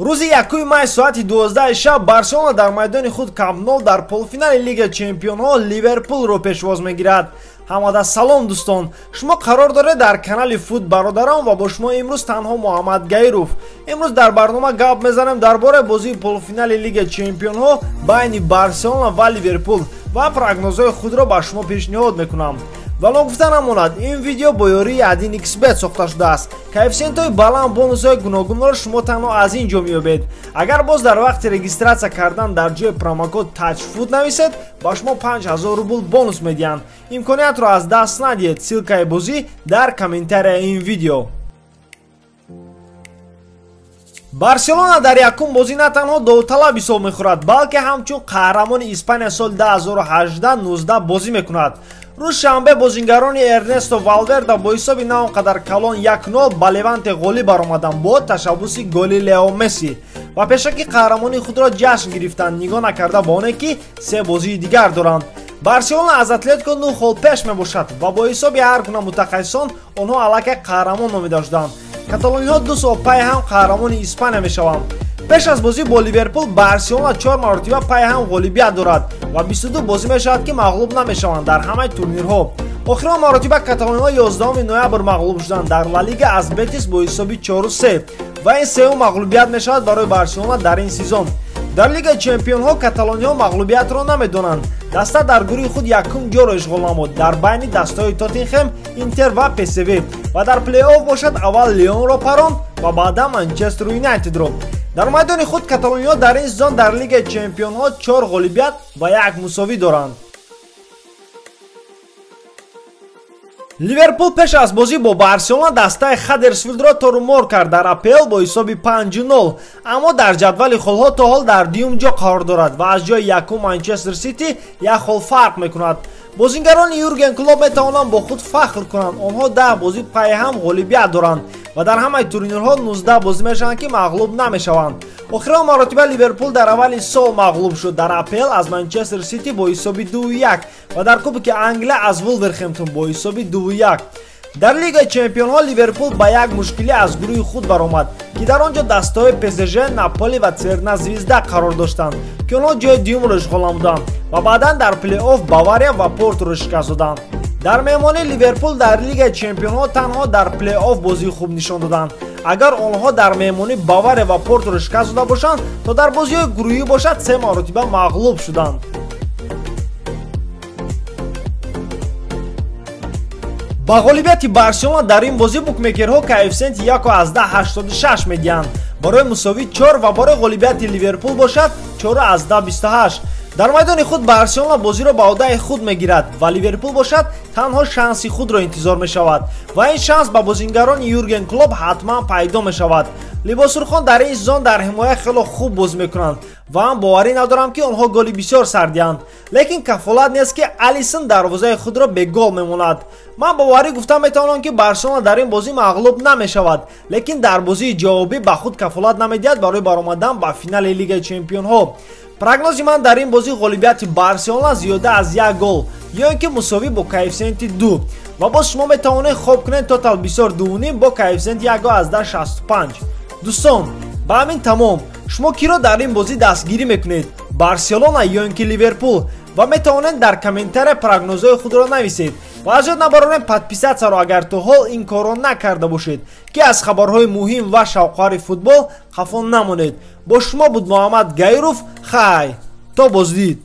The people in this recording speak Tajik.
Рӯзи 1 май соати 12 шаб Барселона дар майдони худ Камп Ноу дар полуфинали Лигаи Чемпионҳо Ливерпулро пешвоз мегирад. Ҳамада салом дӯстон, шумо қарор доред дар канали Фут бародарон ва бо шумо имрӯз танҳо Муҳаммад Гаиров. Имрӯз дар барнома гап мезанем дар бораи бозии полуфинали Лигаи Чемпионҳо байни Барселона ва Ливерпул ва прогнозҳои худро ба шумо пешниҳод мекунам. Ва ногуфта намонад, ин видео бо ёрии 1xBet сохта шудааст. Коэффисиентҳои баланд, бонусҳои гуногунро шумо танҳо аз ин ҷо меёбед. Агар боз дар вақти регистратсия кардан дар ҷои промокод TAJFOOT нависед, ба шумо 5000 рубл бонус медиҳанд. Имкониятро аз даст надиҳед. Ссылкаи бозӣ дар комментарияи ин видео. Барселона дар якум бозӣ на танҳо довталаб ҳисоб мехӯрад, балки ҳамчун қаҳрамони Испания соли 2018-19 бозӣ мекунад. Рӯз шанбе бозингарони Эрнесто Валверда бо ҳисоби на он қадар калон 1-0 ба Леванте ғолиб баромаданд бо ташаббуси голи Лео Месси ва пешаки қаҳрамонии худро ҷашн гирифтанд, нигоҳ накарда ба оне ки се бозии дигар доранд. Барселона аз Атлетико 9 хол пеш мебошад ва бо ҳисоби ҳар гуна мутахассисон онҳо аллакай қаҳрамон номида шуданд. Каталониҳо 2 сол пай ҳам қаҳрамони Испания мешаванд. Пеш аз бозӣ бо Ливерпул Барселона 4 маротиба пай ҳам ғолибият дорад ва 22 бозӣ мешавад ки мағлуб намешаванд дар ҳамаи турнирҳо. Охирон маротиба каталониҳо 11 ноябр мағлуб шуданд дар Ла Лига аз Бетис бо ҳисоби 4-3 ва ин сеюм мағлубият мешавад барои Барселона дар ин сезон. Дар Лигаи Чемпионҳо каталониҳо мағлубиятро намедонанд. Даста дар гурӯҳи худ якум ҷоро ишғол намуд дар байни дастаҳои Тоттенхем, Интер ва ПСВ ва дар плей-офф бошад аввал Леонро паронд ва баъдан Манчестер Юнайтедро. Дар майдони худ каталониҳо дар ин сезон дар Лигаи Чемпионҳо 4 ғолибият ва 1 мусовӣ доранд. Ливерпул пеш аз бозӣ бо Барселона дастаи Хаддерсфилдро торумор кард дар АПЛ бо ҳисоби 5-0, аммо дар ҷадвали холҳо то ҳол дар дуюм ҷо қарор дорад ва аз ҷои якум Манчестер Сити як хол фарқ мекунад. Бозингарони Юрген Клоп метавонанд бо худ фахр кунанд. Онҳо 10 бозӣ пайҳам ғолибият доранд ва дар ҳамаи турнирҳо 19 бозӣ мешаванд ки мағлуб намешаванд. Охирон маротиба Ливерпул дар аввали сол мағлуб шуд дар АПЛ аз Манчестер Сити бо ҳисоби 2-1 ва дар Кубки Англия аз Вулверхэмптон бо ҳисоби 2-1. Дар Лигаи Чемпионҳо Ливерпул ба як мушкилӣ аз гурӯҳи худ баромад, ки дар он ҷо дастаҳои ПСЖ, Наполи ва Церна Звезда қарор доштанд, ки онҳо ҷои дуюмро ишғол намуданд ва баъдан дар плей-офф Бавария ва Порторо шикаст доданд. Дар меҳмонии Ливерпул дар Лигаи Чемпионҳо танҳо дар плей-офф бозии хуб нишон доданд. Агар онҳо дар меҳмонӣ Бавария ва Порторо шикаст дода бошанд, то дар бозиҳои гурӯҳӣ бошад 3 маротиба мағлуб шуданд. Ба ғолибияти Барселона дар ин бозӣ букмекерҳо коэффисиенти 1.86 медиҳанд, барои мусовӣ 4 ва барои ғолибияти Ливерпул бошад 4.28. Дар майдони худ Барселона бозиро ба ӯҳдаи худ мегирад ва Ливерпул бошад танҳо шанси худро интизор мешавад ва ин шанс ба бозингарони Юрген Клоп ҳатман пайдо мешавад. Либосурхон дар ин сезон дар ҳимоя хело хуб бозӣ мекунанд ва ман боварӣ надорам ки онҳо голи бисёр сар диҳанд, лекин кафолат нест ки Алисон дарвозаи худро бегол мемонад. Ман боварӣ гуфта метавонам ки Барселона дар ин бозӣ мағлуб намешавад, лекин дар бозии ҷавобӣ ба худ кафолат намедиҳад барои баромадан ба финали Лигаи Чемпионҳо. Прогнози ман дар ин бозӣ ғолибияти Барселона зиёда аз 1 гол ё ин ки мусовӣ бо коэффисиенти 2 ва боз шумо метавонед хоб кунед тотал бисёр 2.5 бо коэффисиенти 1.65. Дӯстон, ба ҳамин тамом. Шумо киро дар ин бозӣ дастгирӣ мекунед? Барселона ё ин ки Ливерпул? Ва метавонед дар комментария прогнозҳои худро нависед. Ва аз ёд набаронед подписатсияро агар то ҳол ин корро накарда бошед, ки аз хабарҳои муҳим ва шавқовари футбол қафо намонед. Бо шумо буд Муҳаммад Гаиров. Хай, то боздид.